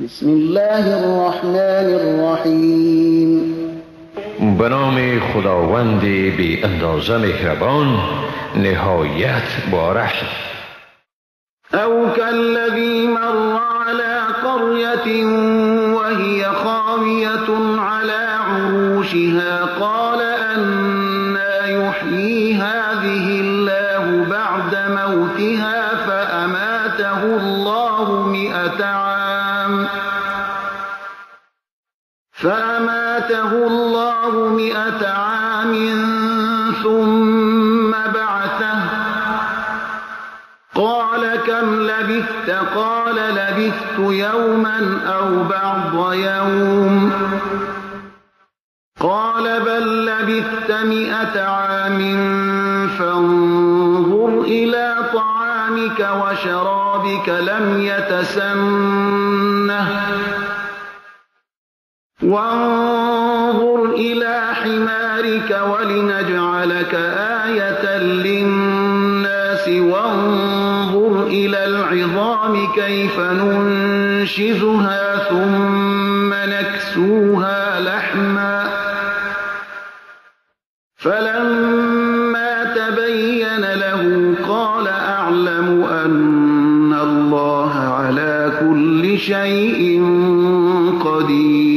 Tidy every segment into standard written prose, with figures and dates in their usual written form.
بسم الله الرحمن الرحیم. به نام خداوند بی اندازه مهربان، نهایت با رحم. او كالذی مر على قرية وهي خاوية على عروشها قال أنى يحيي هذه الله بعد موتها فأماته الله 100 عام ثم بعثه قال كم لبثت؟ قال لبثت يوما أو بعض يوم. قال بل لبثت 100 عام فانظر إلى طعامك وشرابك لم يتسنه وانظر إلى حمارك ولنجعلك آية للناس وانظر إلى العظام كيف ننشزها ثم نكسوها لحما فلما تبين له قال أعلم أن الله على كل شيء قدیر.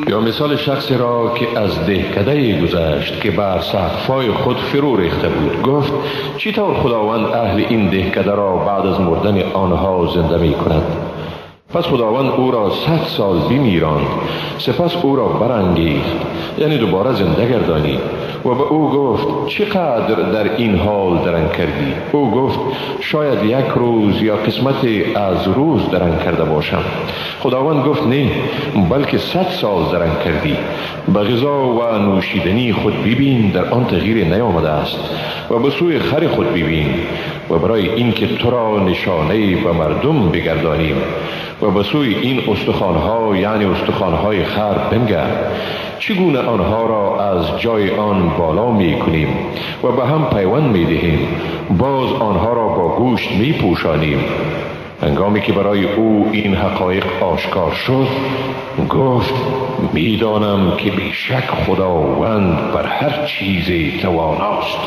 یا مثال شخصی را که از دهکده گذشت که بر سقف‌های خود فرو ریخته بود، گفت چطور خداوند اهل این دهکده را بعد از مردن آنها زنده می کند؟ پس خداوند او را 100 سال بمیراند، سپس او را برانگیخت، یعنی دوباره زنده گردانید، و به او گفت چقدر در این حال درنگ کردی؟ او گفت شاید یک روز یا قسمت از روز درنگ کرده باشم. خداوند گفت نه، بلکه 100 سال درنگ کردی. به غذا و نوشیدنی خود ببین، در آن تغییر نیامده است، و به سوی خر خود ببین، و برای اینکه تو را نشانه به مردم بگردانیم، و به سوی این استخوانها، یعنی استخوانهای خر بنگر، چگونه آنها را از جای آن بالا می کنیم و به هم پیوند می دهیم، باز آنها را با گوشت می پوشانیم. هنگامی که برای او این حقایق آشکار شد، گفت می دانم که بیشک خداوند بر هر چیز تواناست.